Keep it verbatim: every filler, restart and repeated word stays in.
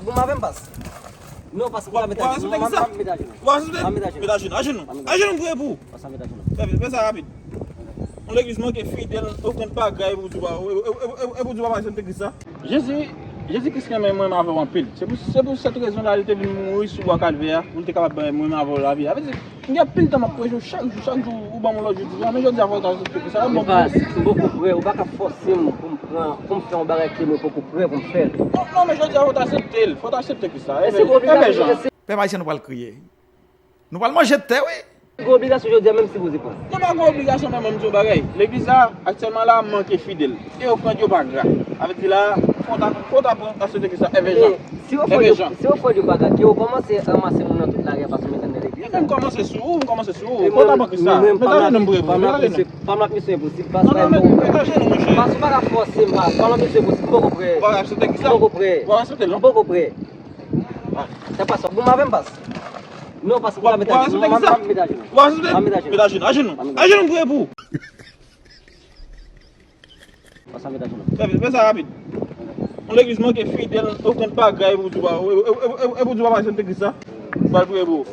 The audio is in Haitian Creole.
Bon, m avè m, pas. Non, pas, m pa met ajenou. M pa met ajenou. M pa met ajenou. Met ajenou, ajenou. Ajenou, m priye pou ou. Pas, m met ajenou. Fè, fè sa rapid. Yon legliz manke fidèl, okenn bagay pou di w pa, e, e, e, e, e pou di w pa bay Sante Kris la. Jezi, Jezi Kris renmen mwen avè w anpil. Se pou, se pou sèt rezon la, li te vin mouri sou bwa Kalvè a, pou l te kapab bay mwen avè w lavi a. Sa vle di, gen anpil tan m ap preche w chak jou, chak jou, ou ban m yon lòt jou, di, "Ah, men jodi a fò w ta aksepte Kris la." Bon, pas, m poko prè, ou pa ka fòse m pou m pran, pou m fè yon bagay ke mwen poko prè pou m fè l. Non, non, men jodi a fò w ta aksepte l, fò w ta aksepte Kris la. Èske gon obligasyon? Pèp ayisyen, nou pral kriye. Nou pral manje tè, wi. Gon obligasyon jodi a menm sipoze pran. Nou pa gen obligasyon, men mwen m di yon bagay. Legliz la, aktyèlman la, manke fidèl. E ofrann yo pa gra. Sa vle di la, fò w ta, fò w ta pran, ta sete ki sa, èvè jan. Si ofrann yo, si ofrann yo pa gra, ke w kòmanse ranmase moun nan tout lari a, paske w met anndan legliz la. Men m kòmanse sou ou, m kòmanse sou ou. Fò w ta pran ki sa. Met ajenou m priye pou ou, met ajenou. Pa m ak misye enposib, pas. Non, non, met ajenou, monchè. Pas, ou pa ka fòse m, pas. Pa m ak misye enposib, m poko prè. Ou pa aksepte ki sa? M poko prè. Ou pa aksepte l, non? M poko prè. Ah, sa pas, bon, m avè m, pas. Non, pas, m pa met ajenou. M pa met ajenou. M pa met ajenou. Met ajenou, ajenou. Ajenou, m priye pou ou. Pas, m met ajenou. Fè, fè sa rapid. Yon legliz manke fidèl, okenn bagay pou di w pa, e, e, e, e, e pou di w pa bay Sante Kris la. M pral priye pou ou.